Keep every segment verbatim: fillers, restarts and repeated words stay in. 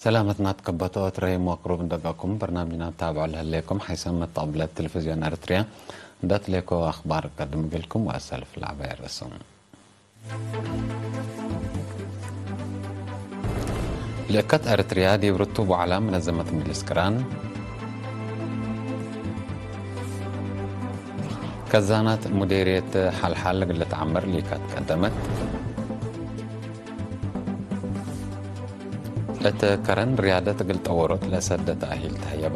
ሰላመትና ትከበቶ እት ረሂም ወቅሩብ እንደጋኩም በርናምጅና ታብዖ ለህሌኩም ሓይሰ መተቅብለት ቴሌቪዝዮን ኤረትርያ እንደ ትሌኮ አኽባር ቀድም እግልኩም ወአሰልፍ ለዐባይ ርእስም። ልእከት ኤረትርያ ዲብ ርቱብ ወዐላ መነዘመት ምጅልስ ቅራን። ከዛናት ሙዴርየት ሐልሐል እግል ልትዐመር ሊካት ቀደመት። እት ከረን ርያደት እግል ጠወሮት ለሰደ ተእሂል ተህየባ።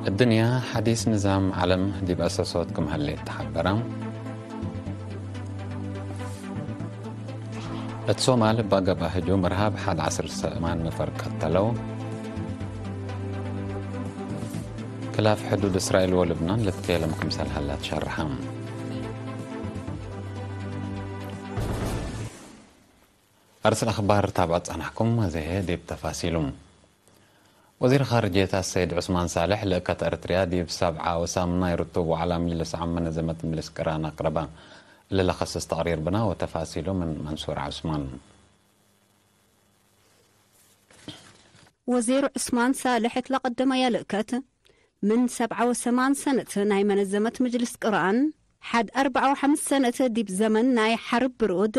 እድንያ ሐዲስ ንዛም ዐለም ዲብ አሰሶት ክም ሀሌት ተሐበረ። እት ሶማል እባ ገብአ ህጁም እርሃብ ሐድ ዐስር ሰማን ነፈር ቀተለው። ክላፍ ሕዱድ እስራኤል ወልብናን ልትኬለም ክምሰል ሀላ ተሸርሐ። አርስ አኽባር ታብዐት ጸናሕኩም፣ አዜ ህዬ ዲብ ተፋሲሉ። ወዚር ኻርጅየት አሰይድ ዑስማን ሳልሕ፣ ለእከት ኤረትርያ ዲብ ሰብዓ ወሰማን ናይ ርቱብ ወዐላ ምጅልስ ዓም መነዘመት ምጅልስ ቅራን አቅረበ። እሊ ለከስስ ተቅሪር ብና ወተፋሲሉ ምን መንሱር ዑስማን። ወዚር ዑስማን ሳልሕ እት ለቀደመየ ልእከት፣ ምን ሰብዓ ወሰማን ሰነት ናይ መነዘመት ምጅልስ ቅራን፣ ሐድ አርበዓ ወሐምስ ሰነት ዲብ ዘመን ናይ ሐርብ ብሩድ፣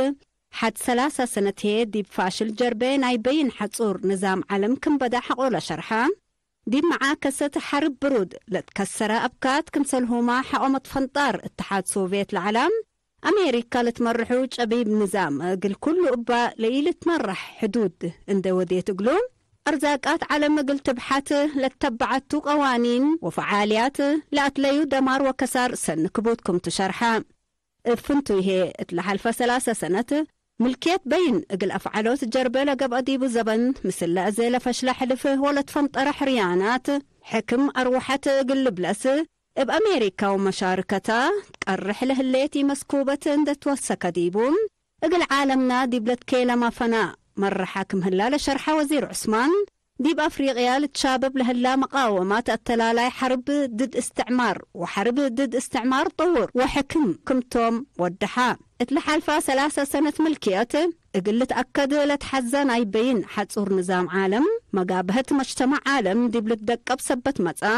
ሐድ ሰላሳ ሰነት ህዬ ዲብ ፋሽል ጀርቤ ናይ በይን ሐጹር ንዛም ዐለም ክም በደ ሐቆለ ሸርሐ። ዲብ መዓከሰት ሐርብ ብሩድ ለትከሰረ አብካት ክምሰልሁመ ሐቆ መትፈንጣር እትሓድ ሶቭየት ለዐለ፣ አሜሪካ ለትመርሑ ጨቢብ ንዛም እግል ኩሉ እባ ለኢልትመራሕ ሕዱድ እንዴ ወዴት እግሉ፣ አርዛቃት ዐለም እግል ትብሐት ለተበዐቱ ቀዋኒን ወፈዓልያት ለአትለዩ ደማር ወከሳር ሰኒ ክቡድ ክምቱ ሸርሐ። እብ ፍንቱይ ህዬ፣ እት ለሐልፈ ሰላሰ ሰነት፣ ምልክየት በይን እግል አፍዐሎት ጀርበ ለገብአ ዲቡ ዘበን፣ ምስለ አዜ ለፈሽለ ሕልፍ ወለትፈንጠረ ሕርያናት፣ ሕክም አርወሐት እግል ልብለስ፣ እብ አሜሪካ ወመሻርከታ ትቀርሕ ለህሌት ኢመስኩበት እንዴ ትወሰከ ዲቡ፣ እግል ዓለምና ዲብ ለትኬለመ ፈና መርሐ ክም ህላ ለሸርሐ ወዚር ዑስማን፣ ዲብ አፍሪቅያ ልትሻበብ ለህላ መቃወማት አተላላይ ሐርብ ድድ እስትዕማር ወሐርብ ድድ እስትዕማር ጥውር ወሕክም ክምቶም ወደሐ። እት ለሐልፋ ሰላሰ ሰነት ምልክየት እግል ልትአከድ ለትሐዘ ናይ በይን ሐጹር ንዛም ዓለም፣ መጋብሀት መጅተመዕ ዓለም ዲብ ልትደቀብ ሰበት መጽአ።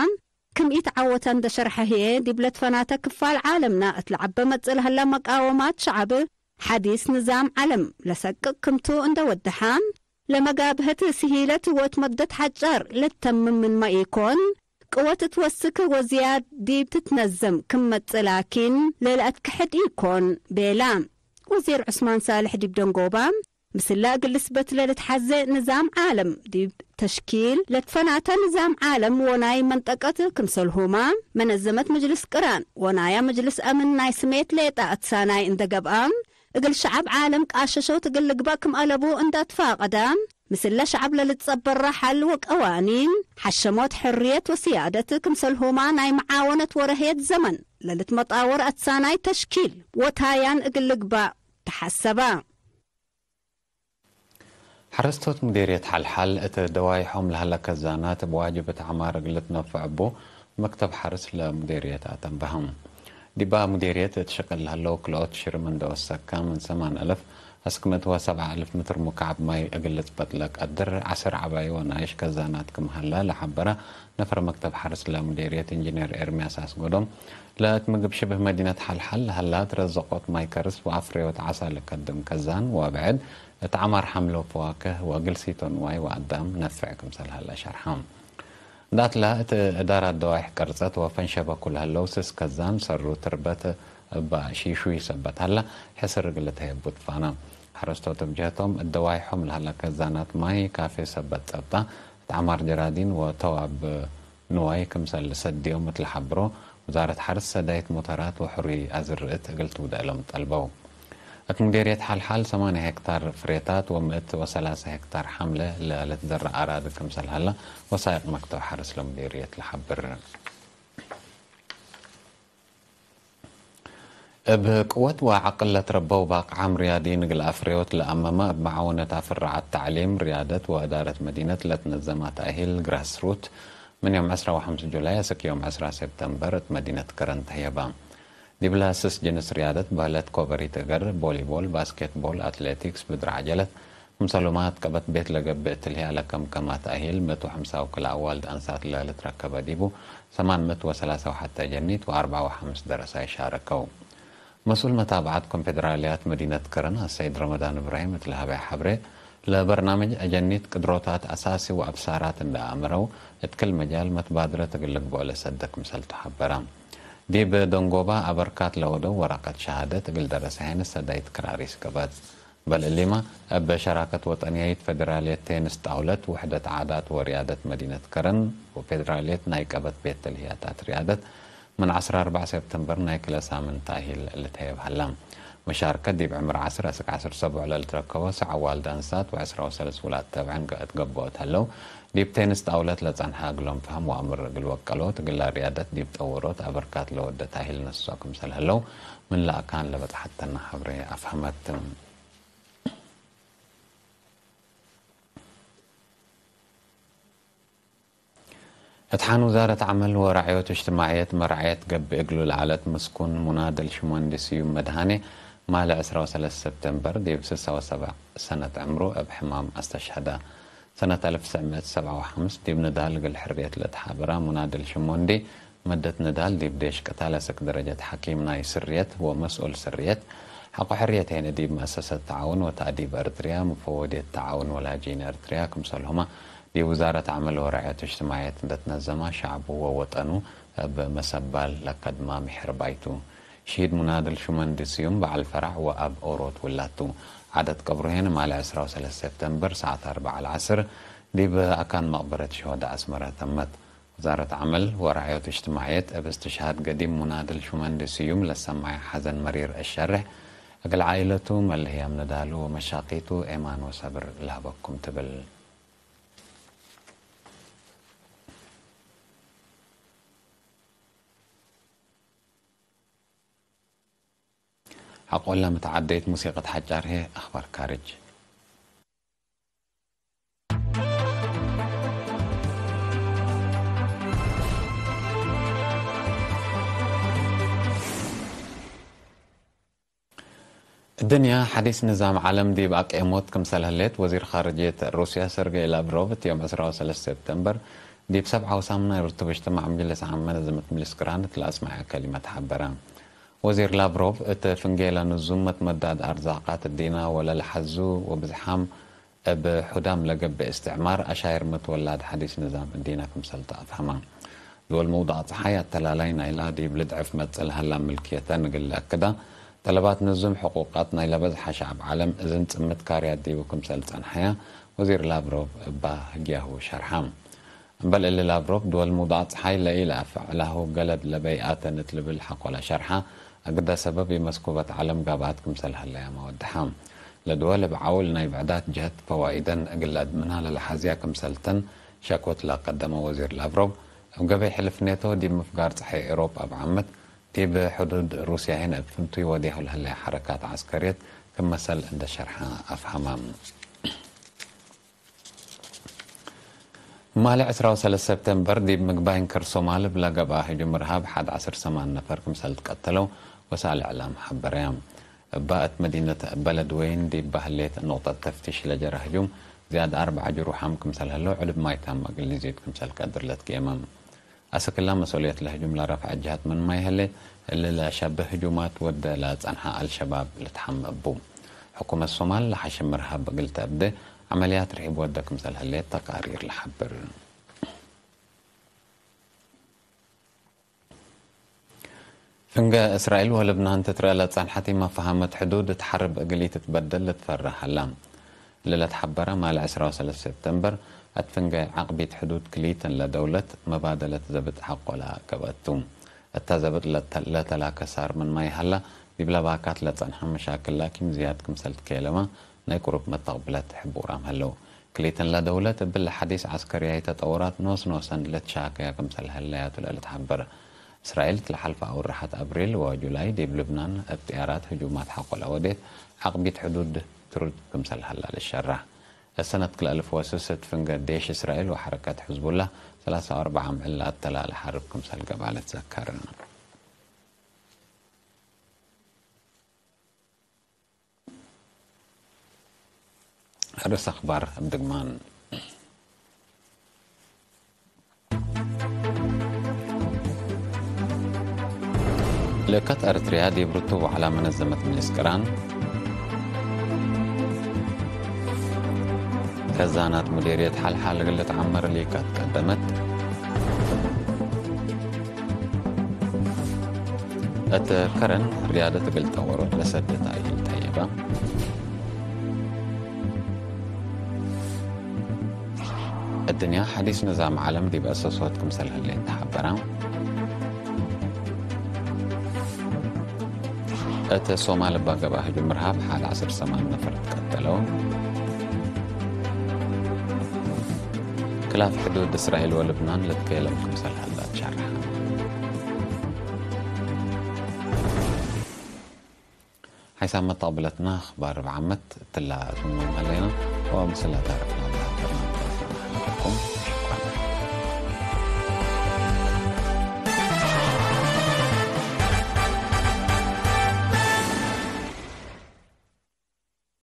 ክም ኢተዐወተ እንዴ ሸርሐ ህዬ፣ ዲብ ለትፈናተ ክፋል ዓለምና እት ለዐበ መጽእ ለህለ መቃወማት ሸዐብ፣ ሐዲስ ንዛም ዐለም ለሰቅቅ ክምቱ እንዴ ወደሐ፣ ለመጋብሀት ስሂለት ወእት መደት ሐጫር ለተምም ምንመ ኢኮን፣ ቅወት ትወስክ ወዝያድ ዲብ ትትነዘም ክም መጽእ ላኪን፣ ለለአትክሕድ ኢኮን ቤለ። ወዚር ዑስማን ሳልሕ ዲብ ደንጎባ፣ ምስለ እግል ልስበት ለልትሐዜ ንዛም ዓለም ዲብ ተሽኪል ለትፈናተ ንዛም ዓለም ወናይ መንጠቀት ክምሰልሁመ መነዘመት ምጅልስ ቅራን ወናያ ምጅልስ አምን ናይ ስሜት ሌጣ እትሳናይ እንደ ገብአ፣ እግል ሸዐብ ዓለም ቃሸሾት እግል ልግበእ ክም አለቡ እንደ አትፋቀደ፣ ምስለ ሸዐብ ለልትጸበረ ሐል ወቀዋኒን፣ ሐሸሞት ሕርየት ወስያደት ክምሰልሁመ ናይ መዓወነት ወረህየት ዘመን ለልትመጣወር አትሳናይ ተሽኪል ወታያን እግል ልግበእ ተሐሰበ። ሐረስቶት ሙዴርየት ሐልሐል እት ደዋይሖም ለሀለ ከዛናት እብ ዋጅብ እት ዐማር እግል ልትነፈዕ እቡ መክተብ ሐርስ ለሙዴርየት አተንበሀም። ዲባ ሙዴርየት እት ሽቅል ለሀለው ክልኦት ሽርም እንደ ወሰካ ምን ሰማን አልፍ አስክ ምእት ወሰብዓ አልፍ ምትር ሙካዕብ ማይ እግል ልጽበጥ ለቀድር ዐስር ዐባዩ ወናይሽ ከዛናት ክም ሀለ ለሐበረ ነፈር መክተብ ሐርስ ለሙዴርየት ኢንጂነር ኤርምያስ አስጎዶም፣ ለእት ምግብ ሽብህ መዲነት ሐልሐል ለሀላት ረዘቆት ማይ ከርስ ወአፍሬወት ዐሳ ለከድም ከዛን ወብዕድ እት ዐማር ሐምሎ ፈዋክህ ወእግል ሲቶ ንዋይ ወአዳም ነፍዕ ክምሰል ሀለ ሸርሐ። እንዳትለ እት እዳራት ደዋይሕ ቀርጸት ወፈንሸበኩ ለህለው ስስ ከዛን ሰሩ ትርበት እበ ሺሹይ ሰበት ሀለ ሕስር እግል ልትሀየቡ ትፋነ። ሐረስቶት እብ ጀህቶም እት ደዋይሖም ለሀለ ከዛናት ማይ ካፌ ሰበት ጸብጣ እት ዐማር ጀራዲን ወተዋብ ንዋይ ክምሰል ሰድዮም እት ለሐብሮ፣ ውዛረት ሐርስ ሰዳይት ሞተራት ወሕሩይ አዝር'ት እግል ትውደእ እሎም ጠልበው። እት ሙዴርየት ሐልሐል ሰማንያ ሄክታር ፍሬታት ወምእት ወሰላሰ ሄክታር ሐምለ ለልትዘረእ አራዲ ክምሰል ሀለ ወሳይቅ መክተብ ሐርስ ለሙዴርየት ለሐብር። እብ ቅወት ወዐቅል ለትረበው ባቅዓም ርያዲን እግል አፍሬዎት ለአመመ፣ እብ መዓወነት አፍረዓት ተዕሊም፣ ርያደት ወእዳረት መዲነት ለትነዘመ ተእሂል ግራስሩት፣ ምን ዮም ዕስራ ወሐምስ ጁላይ አስክ ዮም ዕስራ ሴፕተምበር እት መዲነት ከረን ተህየበ። ዲብለ ስስ ጅንስ ርያደት በህለት ኮበሪት እገር፣ ቦሊቦል፣ ባስኬትቦል፣ አትሌቲክስ፣ ብድር ዐጀለት፣ ክምሰሉመ አትቀበት ቤት ለገብእ ትልህያ ለከምከመ ተእሂል ምእት ወሐምሳ ወክልኤ አዋልድ አንሳት ለልትረከበ ዲቡ፣ ሰማን ምእት ወሰላሳ ወሐተ ጀኒት ወአርበዕ ወሐምስ ደረሳይ ሻረከው። መስኡል መታብዐት ኮንፌደራልያት መዲነት ከረን አሰይድ ረመዳን እብራሂም እት ለሀበየ ሐብሬ፣ ለበርናምጅ አጀኒት ቅድሮታት አሳሲ ወአብሳራት እንደ አምረው፣ እት ክል መጃል መትባድረት እግል ልግበኦ ለሰደ ክምሰልቱ ሐበረ። ዲብ ደንጎባ አበርካት ለወደው ወረቀት ሸሃደት እግል ደረሰ ሄንስ ሰዳይት ክራሪስ ገበት። በል እሊመ፣ እብ ሸራከት ወጠንያይት ፌዴራልየት ቴንስ ጣውለት ውሕደት ዓዳት ወርያደት መዲነት ከረን ወፌዴራልየት ናይ ቀበት ቤት ተልህያታት ርያደት፣ ምን ዐስር አርበዕ ሴፕተምበር ናይ ክለ ሳምን ተእሂል ልትሀየብ ሀለ። መሻርከት ዲብ ዕምር ዐስር አስክ ዐስር ሰቡዕ ለልትረከቦ ሰዕ ዋልድ አንሳት ወዕስራ ወሰለስ ውላድ ተብዐን እት ገብኦት ሀለው፣ ዲብ ቴንስ ጣውለት ለጸንሐ እግሎም ፈህም ወአምር እግል ወቀሎት፣ እግላ ርያደት ዲብ ጠወሮት አበርካት ለወደ ተእሂል ነስኦ ክምሰል ሀለው፣ ምን ለአካን ለበጽሐተነ ሐብሬ አፍሀመት። እት ሐን ውዛረት ዐመል ወራዕዮት እጅትማዕየት መርዐየት ገብእ እግሉ ለዐለት ምስኩን ሙናድል ሽሞንዲ ስዩም መድሃኔ፣ ማለ ዕስራ ወሰለስ ሰብተምበር ዲብ ስሳ ወሰብዕ ሰነት ዕምሩ እብ ሕማም አስተሽሀደ። ሰነት አልፍ ትስዕ ምእት ሰብዓ ወሐምስ ዲብ ንዳል እግል ሕርየት ለተሓበረ ሙናድል ሽሞንዲ፣ መደት ንዳል ዲብ ዴሽ ቅታል አስክ ደረጀት ሐኪም ናይ ስርየት ወመስኡል ስርየት ሐቆ ሕርየት ሄነ ዲብ መአሰሰት ተዓውን ወተአዲብ ኤርትርያ፣ ሙፈወድየት ተዓውን ወላጂን ኤርትርያ፣ ክምሰልሁመ ዲብ ውዛረት ዐመል ወረዕየት እጅትማዕየት እንደ ትነዘመ ሸዕቡ ወወጠኑ እብ መሰባል ለከድማ ምሕርባይ ቱ። ሽሂድ ሙናድል ሹመንዲ ስዩም በዐል ፈራዕ ወአብ ኦሮት ውላድ ቱ። ዐደት ቀብሩ ሄነ ማለ ዕስራ ወሰለስ ሴፕተምበር ሰዓት አርበዕ ለዐስር ዲብ አካን መቅበረት ሸሆዳ አስመረ ተመት። ውዛረት ዐመል ወራዕዮት እጅትማዕየት እብ እስትሽሃድ ገዲም ሙናድል ሹመንዲ ስዩም ለሰማየ ሐዘን መሪር እሸርሕ፣ እግል ዓኢለቱ መልህያም ንዳሉ ወመሻቂቱ ኤማን ወሰብር ለሀበኩም ትብል። ሐቆለ መተዓደይት ሙሲቀት ሐጫር ህዬ አኽባር ካርጅ። እድንያ ሐዲስ ንዛም ዐለም ዲብ አቅኤሞት ክምሰል ህሌት፣ ወዚር ኻርጅየት ሩስያ ሰርጌይ ላቭሮቭ እት ዮም ዕስራ ወሰለስ ሴፕተምበር ዲብ ሰብዓ ወሳምን ናይ ርቱብ እጅትማዕ ምጅልስ ዓም መነዘመት ምጅልስ ቅራን እት ለአስመዐ ከሊመት ሐበረ። ወዚር ላቭሮቭ፣ እት ፍንጌ ለንዙም መትመዳድ አርዛቃት እዲና ወለለሐዙ ወብዝሓም እብ ሑዳም ለገብእ እስትዕማር አሻይር መትወላድ ሐዲስ ንዛም እዲነ ክምሰል ተአፍሀመ። ድወል መውዳዕ ጸሓይ አተላላይ ናይላ ዲብ ልድዕፍ መጽእ ለሀላ ምልክየተን እግል ለአክዳ፣ ጠለባት ንዙም ሕቁቃት ናይ ለበዝሐ ሸዐብ ዐለም እዝን ጽምት ካርያት ዲቡ ክምሰል ጸንሐያ ወዚር ላቭሮቭ እባ ህግያሁ ሸርሐ። እምበል እሊ ላቭሮቭ ድወል ሙውዳዕ ጸሓይ ለኢለአፍዕ ላሁ ገለድ ለበይአተን እት ልብል ሐቆለ ሸርሐ፣ እግደ ሰበብ ኢመስኩበት ዐለም ጋብአት ክምሰል ሀለያመ ወደሐ። ለድወል እብ ዐውል ናይ ብዕዳት ጀህት ፈዋኢደን እግል ለአድምና ለለሐዝያ ክምሰልተን ሸኮት ለቀደመ ወዚር ላቭሮቭ፣ እብ ገበይ ሕልፍ ኔቶ ዲብ ምፍጋር ጸሓይ ኤሮፕ አብ ዓመት ዲብ ሕዱድ ሩስያ ሄን እብ ፍንቱይ ወዴሁ ለህለየ ሐረካት ዐስከርየት ክም መሰል እንደ ሸርሐ አፍሀመ። ማሌ ዕስራ ወሰለስ ሰብተምበር፣ ዲብ ምግባይ እንክር ሶማል እብ ለገብአ ህጁም እርሃብ ሐድ ዐስር ሰማን ነፈር ክምሰል ትቀተለው ወሳእል እዕላም ሐበረየ። እባ እት መዲነት በለድወይን ዲብ በህሌት ኑቅጠት ተፍቲሽ ለጀረ ህጁም፣ ዝያድ አርበዕ ጅሩሓም ክምሰል ህለው፣ ዕልብ ማይታም እግል ሊዜድ ክምሰል ቀድር ለትጌመ። አስክላ መስኡልየት ለህጁም ለረፍዐ ጀሀት ምንማይ ህሌት፣ እሊ ለሸብህ ህጁማት ወደ ለጸንሐ አልሸባብ ልትሐም እቡ። ሕኩመት ሶማል ለሐሽም እርሃብ እግል ተአብዴ ዐመልያት ርሒብ ወደ ክምሰል ህሌት ተቃሪር ለሐብር። ፍንገ እስራኤል ወልብናን ትትረአ ለጸንሐት ኢመፋሀመት ሕዱድ እት ሐርብ እግል ኢትትበደል ልትፈረህ ሀላ። ለለትሐበረ ማለ ዕስራ ወሰለስ ሴፕተምበር፣ እት ፍንገ ዐቅቢት ሕዱድ ክልኢተን ለደውለት መባደለት ዘብጥ ሐቆ ለገብአት ቱ። እተ ዘብጥ ለተ-፣ ለተላከ ሳር ምንማይ ሀላ፣ ዲብለ ባካት ለጸንሐ መሻክል ላኪን ዝያድ ክምሰል ትኬለመ ናይ ቅሩብ መተቅብለት ሕቡራም ሀለው። ክልኢተን ለደውለት እብለ ሐዲስ ዐስከርያይ ተጠውራት ኖስ ኖሰን ልትሻከያ ክምሰል ሀለያቱ ለልትሐበር። እስራኤል እት ለሐልፈ አውርሐት አብሪል ወጁላይ ዲብ ልብናን እብ ጥያራት ህጁማት ሐቆ ለወዴት ዐቅቢት ሕዱድ ትሩድ ክምሰል ሀላ ልሸረሕ። እሰነት ክልአልፍ ወስስ እት ፍንገ ዴሽ እስራኤል ወሐረከት ሕዝቡላህ ሰላሳ ወአርበዕ አምዕል ለአተላለ ሐርብ ክምሰል ገብአ ልትዘከር። ርእስ አክባር እብ ድግማን። ልእከት ኤረትርያ ዲብ ርቱብ ወዐላ መነዘመት ምጅልስ ቅራን፣ ከዛናት ሙዴርየት ሐልሓል እግል ልትዐመር ልእከት ቀደመት። እት ከረን ርያደት እግል ጠወሮት ለሰደት አይል ጠየበ። እድንያ ሐዲስ ንዛም ዐለም ዲብ አሰሶት ክምሰል ህሌት ተሐበረ። እት ሶማል እባ ገብአ ህጁም እርሃብ ሐል ዐስር ሰማን ነፈር ትቀተለው። ክላፍ ሕዱድ እስራኤል ወልብናን ልትከየለም ክምሰል ሀላ ትሸርሐ። ሓይሳም መጣብለትና አኽባር እብ ዓመት እትላ እትምም ሀሌና ወምስለ ታርፍና ለሀበርና